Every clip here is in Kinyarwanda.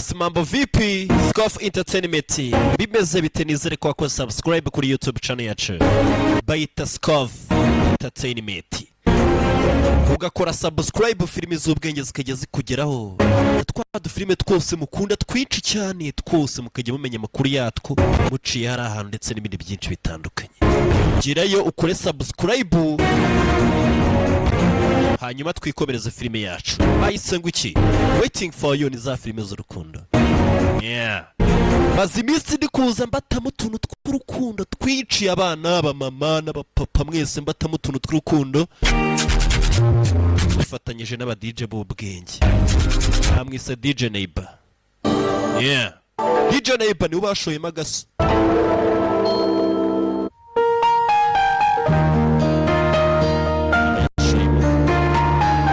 Yes, mambo vipi? Scoff Entertainment. Bimeze bite? Nizere ko wakoze subscribe kuri YouTube channel yacu. Bayita Scoff Entertainment. Ugakora subscribe, filimi z'ubwenge zikajya zikugeraho. Twa dufilime twose mukunda twinshi cyane twose, mukajya mumenya amakuru yatwo muciye hari ahantu, ndetse n'ibindi byinshi bitandukanye. Gerayo ukore subscribe, hanyuma twikomereze filime yacu. Bayise ngo iki? Waiting for You. Ni za filime z'urukundo. Yeah. Maze iminsi ndi kuza mbatamo utuntu tw'urukundo twiciye abana, abamama n'abapapa mwese, mbatamo utuntu tw'urukundo dufatanyije n'aba DJ b'ubwenge. Bamwise DJ Neighbor. Yeah. DJ Neighbor niwe bashoyemo agaso.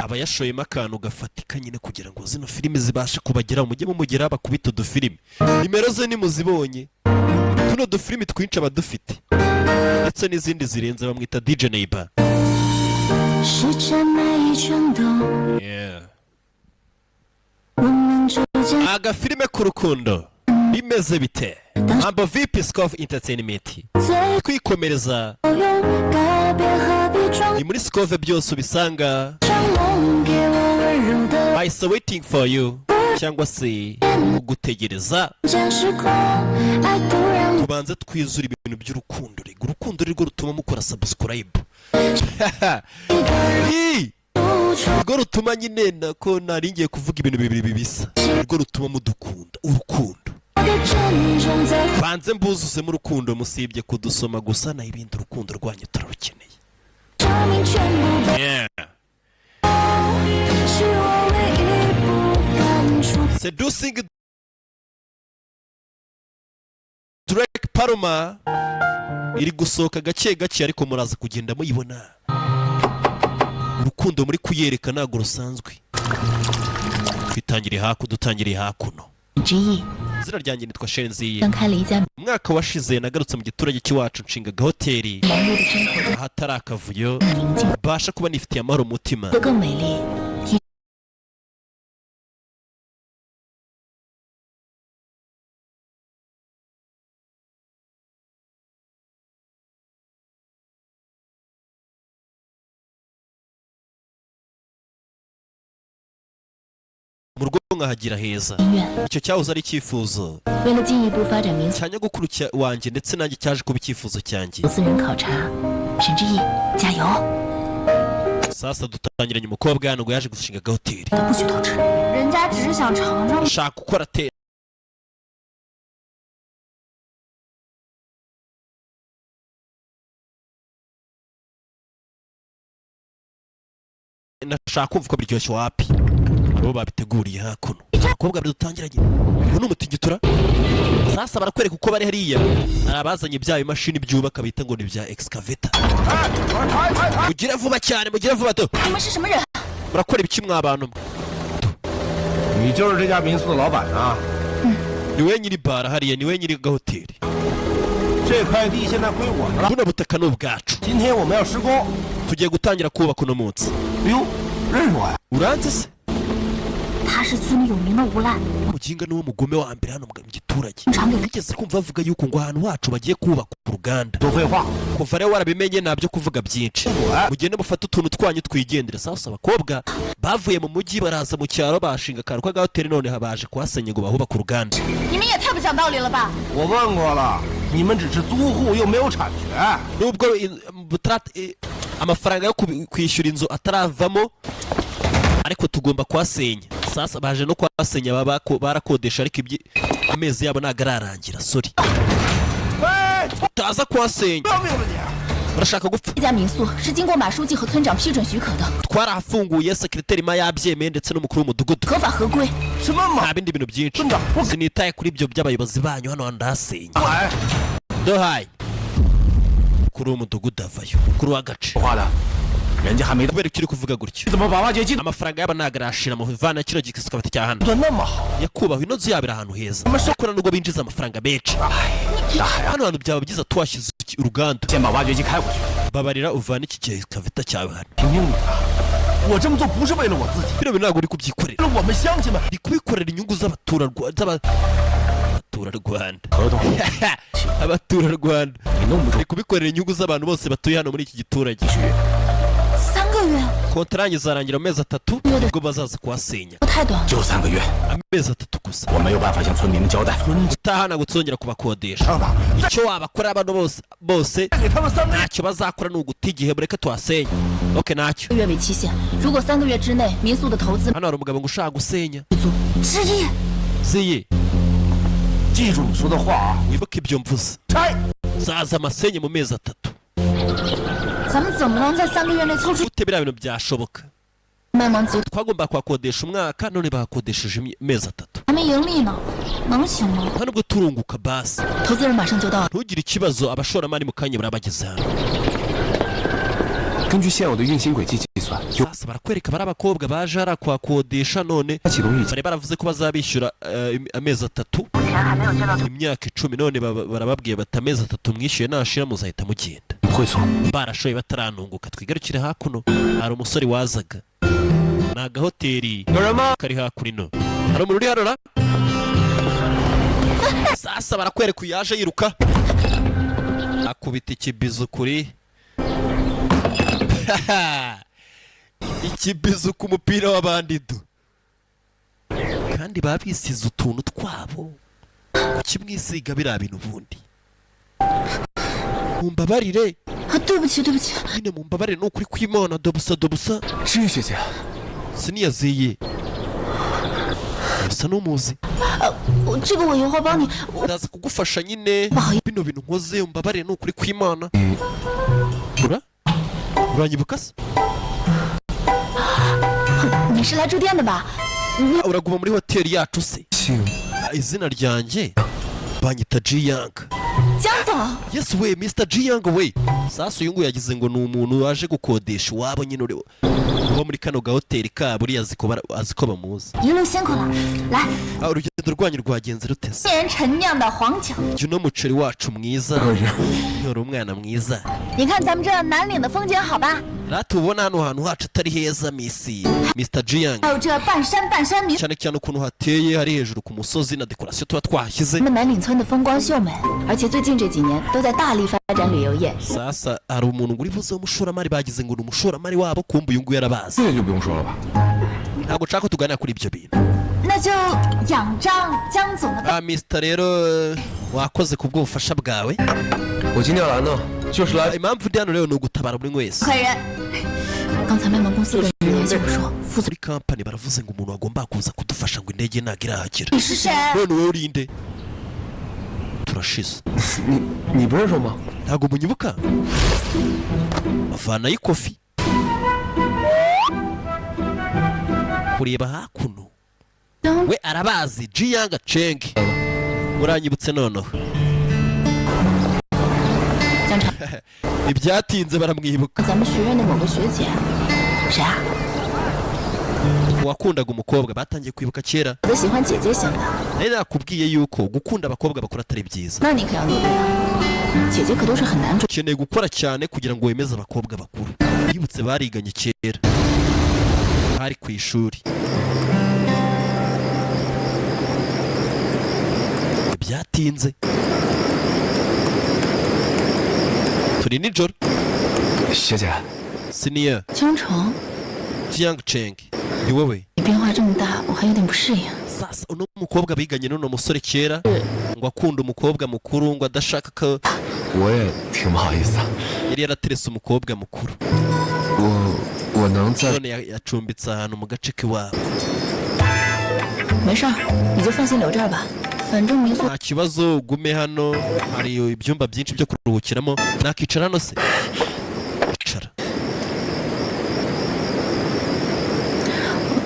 Aba yashoyemo akantu gafatika nyine kugira ngo zino filime zibashe kubageraho, mujye mumugeraho bakubita udufilime. Nimero ze nimuzibonye, tuno dufilimi twinshi aba dufite ndetse n'izindi zirenze. Bamwita DJ Neighbor. 时针每一转动， Yeah. 我们之间 Agafilime k'urukundo bimeze bite? Mambo vipi, Scoff Entertainment? 最 Twikomereza. 后用告别，何必装 Ni muri Scove byose ubisanga. 场梦，给我温柔的 Bayise Waiting for You, cyangwa se kugutegereza. 间时空，爱突然 Tubanze twizure ibintu by'urukundo. Rega urukundo ni rwo rutuma mukora subscribe. Ii! 不出 Rwo rutuma nyine, nako nari ngiye kuvuga ibintu bibiri bibisa, rwo rutuma mudukunda urukundo. 我的珍重在 Banze mbuzuzemo urukundo, musibye kudusoma gusa, naho ibindi urukundo rwanyu turarukeneye. 生命全部都 Yeah. 是我唯一不敢触 Seducing Drake Palmer iri gusohoka gake gake, ariko muraza kugenda muyibona. Urukundo muri kuyereka ntabwo rusanzwe. Twitangiriye haku dutangiriye hakuno. 之意 Izina ryanjye nitwa Shenzi. 刚开了一家 Umwaka washize nagarutse mu giturage cy'iwacu, nshinga agahoteli 忙碌的生活 ahatari akavuyo, 宁静 mbasha kuba nifitiye amahoro mu mutima. 得更美丽。一 Mu rugo nkahagira heza. 院 Icyo cyahoze ari icyifuzo 为了进一步发展民宿 cya nyogokuru wanjye, ndetse nanjye cyaje kuba icyifuzo cyanjye. 投资人考察，沈之意，加油！ Sasa dutangiranye umukobwa hano ngo yaje gushinga agahoteli. 都不许偷吃。人家只是想尝尝。 Ashaka gukora te nashaka kumva uko biryoshye. Wapi, abo babiteguriye hakuno, abakobwa dutangiranye ubu ni umutingitura. Sasa barakwereka uko bari hariya, hari abazanye bya bimashini byubaka bita ngo ni bya excavator. Mugire vuba cyane, mugire vuba do. 你们是什么人？ Murakora ibiki mwa bantu mwe? 你就是这家民宿的老板啊？ Ni we nyiri bara hariya, ni we nyiri gahoteli. 这块地现在归我们了。 Buno butaka ni ubwacu. 今天我们要施工。 Tugiye gutangira kubaka uno munsi. 哎呦，认识我呀？ Uranzi se? 他是村里有名的无赖， Muginga niwo mugome wa mbere hano mu giturage. 常给 Nigeze kumva bavuga yuko ngo ahantu hacu bagiye kubaka uruganda. 多废话！ Kuva rero warabimenye, ntabyo kuvuga byinshi, mugende mufate utuntu twanyu twigendere. Sasa abakobwa bavuye mu mujyi baraza mu cyaro, bashinga akantu k'agahoteli, none baje kuhasenya ngo bahubake uruganda. 你们也太不讲道理了吧！ 我问过了，你们只是租户，又没有产权。 Nubwo amafaranga yo kwishyura inzu ataravamo, ariko tugomba kuhasenya. Sasa baje no kuhasenya, baba barakodesha, ariko amezi yabo ntabwo ararangira. Sorry, utaza kuhasenya. 要命了你！ Urashaka gupfa? 这家民宿是经过马书记和村长批准许可的， Twarahafunguye, sekiriteri ma yabyemeye ndetse n'umukuru w'umudugudu. 合法合规。 什么马 Nta bindi bintu byinshi. 村长，我 Sinitaye kuri ibyo by'abayobozi banyu, hano hantu ndahasenya. 哎， Dohaye umukuru w'umudugudu avayo, umukuru w'agace. 话的，人家还没到， Kubera icyo uri kuvuga gutyo? 怎么把挖掘机 Amafaranga yaba ntabwo arashira, muvana kino gisikabati cya hano. 做那么好？ Nyakubahwa, ino nzu yabo iri ahantu heza, ariko nubwo binjiza amafaranga menshi, hano hantu byaba byiza tuhashyize uruganda. 先把挖掘机开回去。 Babarira uvane iki gihe kavita cyawe hano. 听听你的，我这么做不是为了我自己， Bino bintu ntabwo uri kubyikorera. 了我们乡亲们。 Ndi kubikorera inyungu z'abaturarwanda. 合同 Abaturarwanda. 你弄不 Ndi kubikorera inyungu z'abantu bose batuye hano muri iki giturage. 出去， 3个月 Kontarange izarangira mu mezi 3, ubwo bazaza kuhasenya. 太短了。 就三个月， Amezi 3 gusa. 我没有办法向村民们交代。村 Utaha ntabwo tuzongera kubakodesha. 长的， Icyo wabakora bano bose bose 再给他们3个月。 ntacyo bazakora ni uguta igihe. Mureke tuhasenye. OK, ntacyo. 月为期限，如果3个月之内民宿的投资 Hano hari umugabo ngo ushaka gusenya. 之一， Ziye. 记住你说的话啊！ Wibuke ibyo mvuze. 拆！ Zaza amasenye mu mezi 3. 咱们怎么能在三个月内凑出？ Gute biriya bintu byashoboka? 麦芒集 Twagomba kuhakodesha umwaka, none bahakodesheje amezi 3. 还没盈利呢，能行吗？ Nta nubwo turunguka basi. 投资人马上就到了， Ntugire ikibazo, abashoramari mu kanya barabageze hano. 根据现有的运行轨迹计算，有 Sasa barakwereka bari abakobwa baje hariya kuhakodesha, none 启动预计 bari baravuze ko bazabishyura amezi 3, imyaka 10, none barababwiye bati amezi 3 mwishyuye nashira muzahita mugenda. 会所。 Barashoye bataranunguka. Twigarukire hakuno, hari umusore wazaga, ni agahoteli kari hakuno. Hari umuntu uri hano ra. Sasa barakwereka uyu yaje yiruka akubita ikibizu kuri ikibizu ku mupira w'abandido, kandi baba bisize utuntu twabo. Kuki mwisiga biriya bintu ubundi? Mumbabarire. 啊，对不起，对不起， Nyine mumbabarire, ni ukuri kw'Imana, dobusa dobusa. 至于学姐， Siniyaziye usa n'umuzi. 我这个我一会儿帮你。我 Ndaza kugufasha nyine. Bino bintu nkoze umbabarire, ni ukuri kw'Imana. Uranyibuka se? 你是来住店的吧？ Uraguma muri hoteli yacu se? 姓 Ah, izina ryanjye banyita Jiyang. 江总， Yes we, Mr Jiyang we. Sasa uyu nguyu yagize ngo ni umuntu waje gukodesha iwabo nyine, uri uba muri kano gahoteli kabo, uriya azi ko bamuzi. 一路辛苦了。来， Ah, urugendo rwanyu rwagenze rute se? 年陈酿的黄酒， Jya uno muceri wacu mwiza, uri umwana mwiza. 你看咱们这南岭的风景好吧？ Rata ubona hano hantu hacu atari heza, Miss Mr Jiyang? 还有这半山半山民， Cyane cyane ukuntu hateye, hari hejuru ku musozi na dekorasiyo tuba twahashyize. 咱们南岭村的风光秀美，而且最近这几年都在大力发展旅游业。 Sasa hari umuntu ngo uri buze w'umushoramari, bagize ngo ni umushoramari wabo, kumva uyu nguyu arabazi. 这个就不用说了吧？ Ntabwo nshaka ko tuganira kuri ibyo bintu. 那就仰仗江总的。 Ah, Mr rero wakoze ku bw'ubufasha bwawe. 我今天来呢，就是来 Impamvu ndi hano rero ni ugutabara buri wese. 客人， 刚才麦芒公司的人联系我说，副总 Muri kampani baravuze ngo umuntu agomba kuza kudufasha, ngo indege ntabwo irahagera. 你是谁？ None wowe urinde? Turashize. 你，你不认识我吗？ Ntabwo munyibuka? Bavanayo ikofi kureba hakuno, we arabazi. Jiyanga Cheng, muranyibutse noneho. 江城， Ntibyatinze baramwibuka. 咱们学院的某个学姐，谁啊？ Uwakundaga umukobwa batangiye kwibuka kera. 我喜欢姐姐型的， Nari nakubwiye yuko gukunda abakobwa bakuru atari byiza. 那你可要努力了。姐姐可都是很难追。 Ukeneye gukora cyane kugira ngo wemeze abakobwa bakuru. Yibutse bariganye kera, hari ku ishuri. Byatinze, turi nijoro. 学姐， Siniya. 江城， Jiang Cheng, ni wowe? 你变化这么大，我还有点不适应。 Sasa uno mukobwa biganye n'uno musore kera, ngo akunda umukobwa mukuru, ngo adashaka ko 我也挺不好意思的。 yari yaraterese umukobwa mukuru. 我我能在 None yacumbitse ahantu mu gace k'iwabo. 没事儿，你就放心留这儿吧，反正民宿 Nta kibazo, ugume hano, hari ibyumba byinshi byo kuruhukiramo. Nakicara hano se? Icara.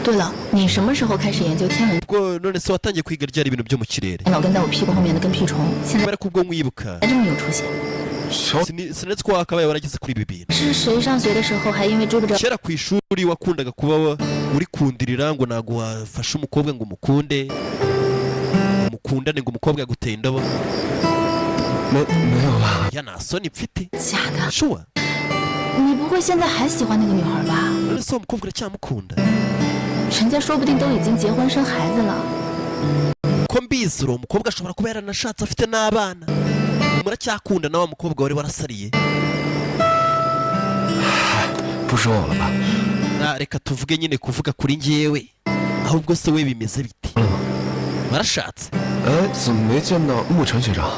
对了，你什么时候开始研究天文？ Ubwo none se watangiye kwiga ryari ibintu byo mu kirere? 老跟在我屁股后面的跟屁虫，现在 Kubera ko ubwo nkwibuka 还这么有出息。 Sinzi ko wakabaye warageze kuri ibi bintu. 是谁上学的时候还因为追不着 Kera ku ishuri wakundaga kuba uri kundirira ngo ntabwo wafashe umukobwa ngo umukunde, mukundane, ngo umukobwa yaguteye indobo. 没没有吧？ Ya, nta soni mfite. 假的？ Shuwa. 你不会现在还喜欢那个女孩吧？ None se uwo mukobwa uracyamukunda? 人家说不定都已经结婚生孩子了。 Ko mbizi, uriya mukobwa ashobora kuba yaranashatse, afite n'abana. Muracyakunda na wa mukobwa wari warasariye? 不说我了吧？ Ah, reka tuvuge nyine kuvuga kuri njyewe, ahubwo se we bimeze bite? Warashatse? 哎，怎么没见到沐晨学长？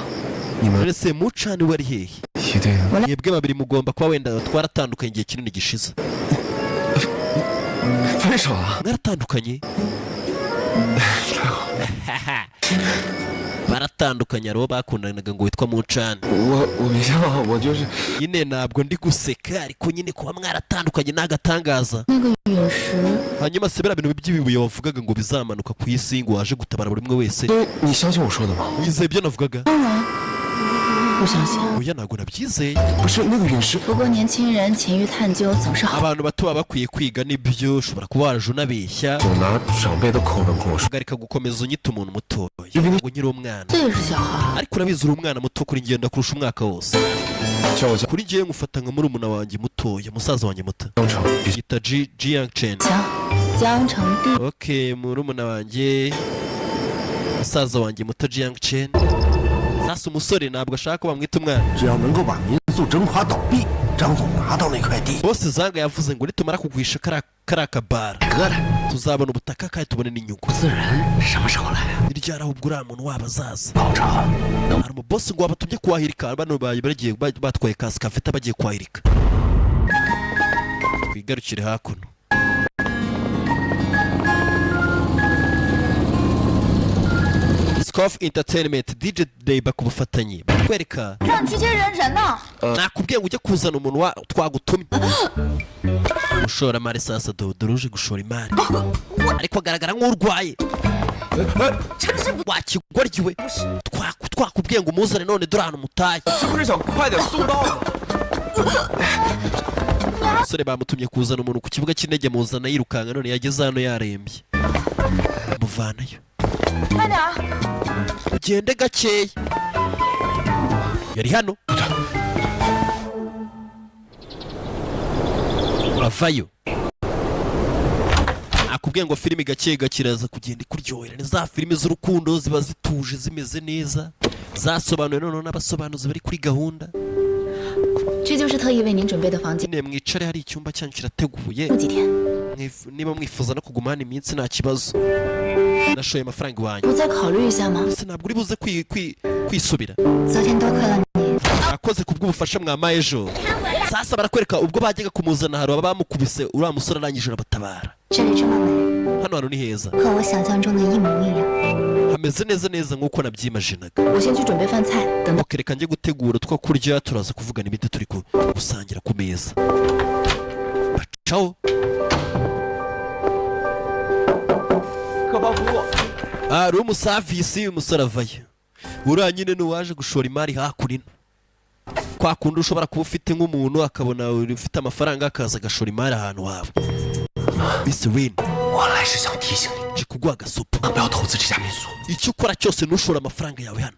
你们 None se Mucani wari hehe? 一定 Mwebwe babiri mugomba kuba wenda twaratandukanye igihe kinini gishize. 分手了？ Mwaratandukanye? Baratandukanye. Hari uwo bakundanaga ngo witwa Mucani. 我没笑，我就是 Nyine ntabwo ndi guseka, ariko nyine kuba mwaratandukanye ni agatangaza. 那个陨石， Hanyuma se biriya bintu by'ibibuye wavugaga ngo bizamanuka ku isi, ngo waje gutabara buri umwe wese? 所以你相信我说的吗？ Wizeye ibyo navugaga? 当然不相信。 Oya, ntabwo nabyizeye. 不是那个陨石， 不过年轻人勤于探究总是好。 Abantu bato baba bakwiye kwiga, nibyo, ushobora kuba waje unabeshya. 总拿长辈的口吻跟我说， Hagarika gukomeza unyita umuntu mutoya ngo nkiri umwana. 这也是小孩， Ariko urabizi, uri umwana muto kuri njye, ndakurusha umwaka wose. 叫我江 Kuri njyewe ngufata nka murumuna wanjye mutoya, musaza wanjye muto. 城，比 Yita Ji Jiang Chen. 行，江城地 Ok, murumuna wanjye, musaza wanjye muto Jiang Chen. Sasa umusore ntabwo ashaka ko bamwita umwana. 只要能够把民宿整垮倒闭，张总拿到那块地， Bose Zanga yavuze ngo nitumara kugurisha kariya kabara, 哥的 tuzabona ubutaka kandi tubone n'inyungu. 资人什么时候来啊？ Ni ryari ahubwo uriya muntu waba azaza? 老常， Hari umubosi ngo wabatumye kuhahirika bano bagiye batwaye kasike afite, bagiye kuhahirika. Twigarukire hakuno. Scoff Entertainment, DJ Dayba ku bufatanye barakwereka. 让你去接人，人呢？ Nakubwiye ngo ujye kuzana umuntu wa twagutumye, umushoramari. Sasa dore uje gushora imari, ariko agaragara nk'urwaye. Wakigoryiwe, twakubwiye ngo umuzane, none dore ahantu mutaye. 是不是想快点送到呢？ Umusore bamutumye kuzana umuntu ku kibuga cy'indege, muzana yirukanka, none yageze hano yarembye, muvanayo. 慢点啊！ Ugende gakeya, yari hano uravayo. Akubwiye ngo filimi gake gake iraza kugenda ikuryohera. Ni za filimi z'urukundo ziba zituje, zimeze neza, zasobanuwe noneho n'abasobanuzi bari kuri gahunda. 这就是特意为您准备的房间， Nyine mwicare, hari icyumba cyanyu kirateguye. 住几天？ Niba mwifuza no kuguma hano iminsi, nta kibazo, nashoye amafaranga iwanyu. 不再考虑一下吗？ Ese ntabwo uri buze kwisubira? 昨天多亏了你， Akoze ku bw'ubufasha mwamaye ejo. Sasa barakwereka ubwo bajyaga kumuzana, hari abamukubise, uriya musore arangije arabatabara. 这里这么美， Hano hantu ni heza. 和我想象中的一模一样。 Hameze neza neza nk'uko nabyimajinaga. 我先去准备饭菜，等到 Ok, reka njye gutegura utwo kurya, turaza kuvugana ibindi turi gusangira ku meza. Bacaho. 客房服务， Hari umusavisi, umusore avayo. Uriya nyine ni uwaje gushora imari hakuno. Kwa kundi ushobora kuba ufite nk'umuntu, akabona ufite amafaranga, akaza agashora imari ahantu hawe. Miss Win. 我来是想提醒你， nje kuguha agasopo. 不要投资这家民宿。 Icyo ukora cyose, ntushore amafaranga yawe hano.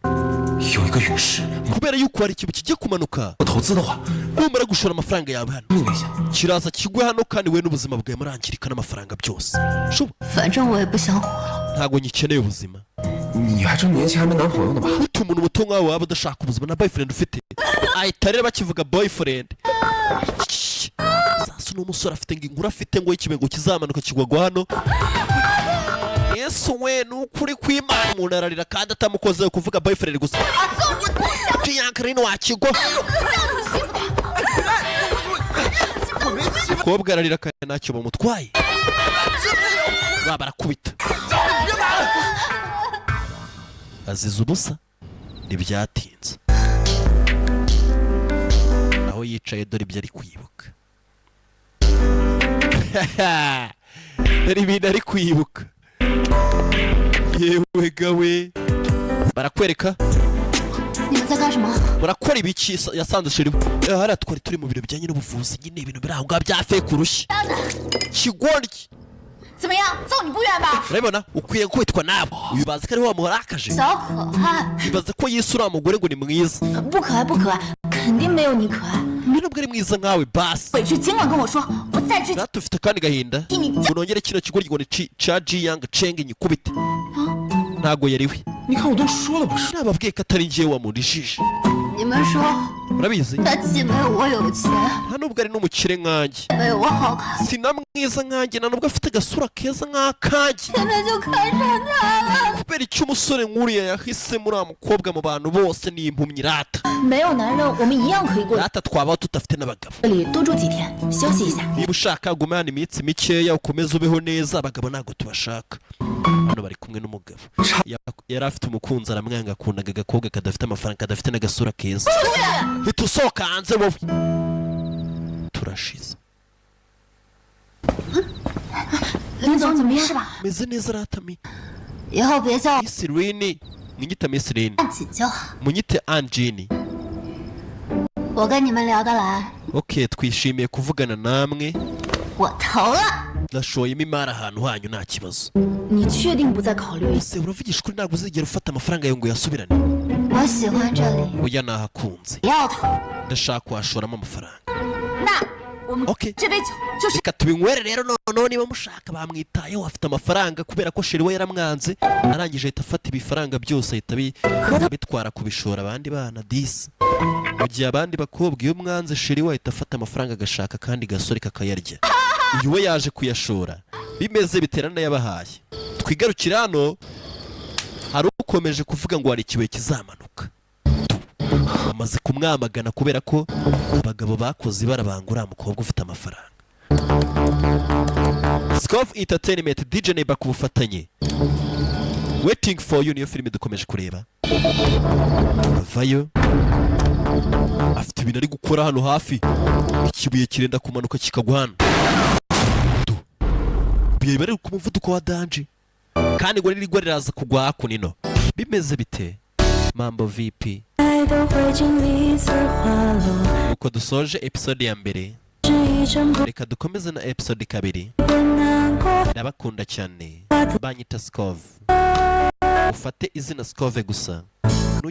有一个陨石， Kubera yuko hari ikintu kigiye kumanuka. 不投资的话， Numara gushora amafaranga yawe hano, 命令一下。 kiraza kigwe hano, kandi we n'ubuzima bwawe murangirika n'amafaranga byose. Shuba. 反正我也不想活了。 Ntabwo ngikeneye ubuzima. 你还这么年轻，还没男朋友呢吧？ Ute umuntu muto nkawe waba udashaka ubuzima na boyfriend ufite? Ahita rero bakivuga boyfriend, sasa uno musore afite ngo inkuru afite ngo y'ikibengo kizamanuka kigwagwa hano. Yesu we, ni ukuri kw'Imana, umuntu ararira kandi atamukozeho, kuvuga boyfriend gusa. Jiyankarine wakigwa, kobwa ararira kandi ntacyo bamutwaye, ba barakubita azize ubusa. Ntibyatinze, aho yicaye dore ibyo ari kwibuka, dore ibintu ari kwibuka. Yewe gawe, barakwereka. 你们在干什么？ Murakora ibiki? Yasanze sheri. Hariya twari turi mu biro bijyanye n'ubuvuzi nyine, ibintu biri aho ngaho bya fake, urushyi kigoryi. 怎么样，揍你不冤吧？ Urabibona, ukwiye kwitwa nawe uyu, bazi ko ariwe wamurakaje. 小可爱， Ibaze ko yise uriya mugore ngo ni mwiza. 不可爱不可爱，肯定没有你可爱。 Nubwo ari mwiza nkawe basi. 委屈尽管跟我说，我再去 Natwe ufite akandi gahinda ngo nongere kino kigo ngo ni ca Jiyang Cheng nyikubite. Ntago yari we. 你看我都说了不是， Nababwiye ko atari njyewe wamurijije. 你们说 Urabizi, 他既没有我有钱， nta nubwo ari n'umukire nkanjye, 没有我好看， si na mwiza nkanjye, nta nubwo afite agasura keza nk'akanjye. 现在就看上他了。 Kubera icyo umusore nk'uriya yahisemo uriya mukobwa mu bantu bose? Ni impumyi rata. 没有男人，我们一样可以过。 Rata, twabaho tudafite n'abagabo. 这里多住几天，休息一下。 Niba ushaka gume hano iminsi mikeya, ukomeze ubeho neza. Abagabo ntabwo tubashaka hano. Bari kumwe n'umugabo. Yari afite umukunzi aramwanga, akundaga agakobwa kadafite amafaranga, kadafite n'agasura keza. Hita usohoka hanze wowe, turashize. 林总，怎么样？是吧？ Meze neza rata mi. 以后别叫我 Miss Rini, munyite Miss Rini. 安锦就好。 Munyite Anjini. 我跟你们聊得来， OK, twishimiye kuvugana namwe. 我投了。 Nashoyemo imari ahantu hanyu, nta kibazo. 你确定不再考虑？ Ese uravugisha ukuri, ntabwo uzigera ufata amafaranga yawe ngo uyasubirane? 我喜欢这里， Oya, nahakunze. 要投。 Ndashaka kuhashoramo amafaranga. 那我们 OK. 这杯酒就是 Reka tubinywere rero noneho niba mushaka. Bamwitayeho, afite amafaranga kubera ko chéri we yaramwanze, arangije ahita afata ibifaranga byose, ahita abitwara kubishora abandi bana disi. Mu gihe abandi bakobwa, iyo mwanze chéri we, ahita afata amafaranga agashaka kandi gasore kakayarya, uyu we yaje kuyashora. Bimeze bitera n'ayabahaye. Twigarukire hano, hari ukomeje kuvuga ngo hari ikibuye kizamanuka. Bamaze kumwamagana kubera ko abagabo bakoze ibara, banga uriya mukobwa ufite amafaranga. Scoff Entertainment, DJ Neighbor ku bufatanye. Waiting for You niyo filime dukomeje kureba. Vayo afite ibintu ari gukora hano hafi, ikibuye kirenda kumanuka kikagwa hano. Du. Ibuye bari ku muvuduko wa danger, kandi ngo nirigwa riraza kugwa hakuno ino. Bimeze bite? Mambo vipi? 爱都会经历一次花落， Uko dusoje episode ya mbere, 是一阵不 reka dukomeze na episode kabiri. 难过。 Ndabakunda cyane, banyita Scove. Ufate izina Scove gusa.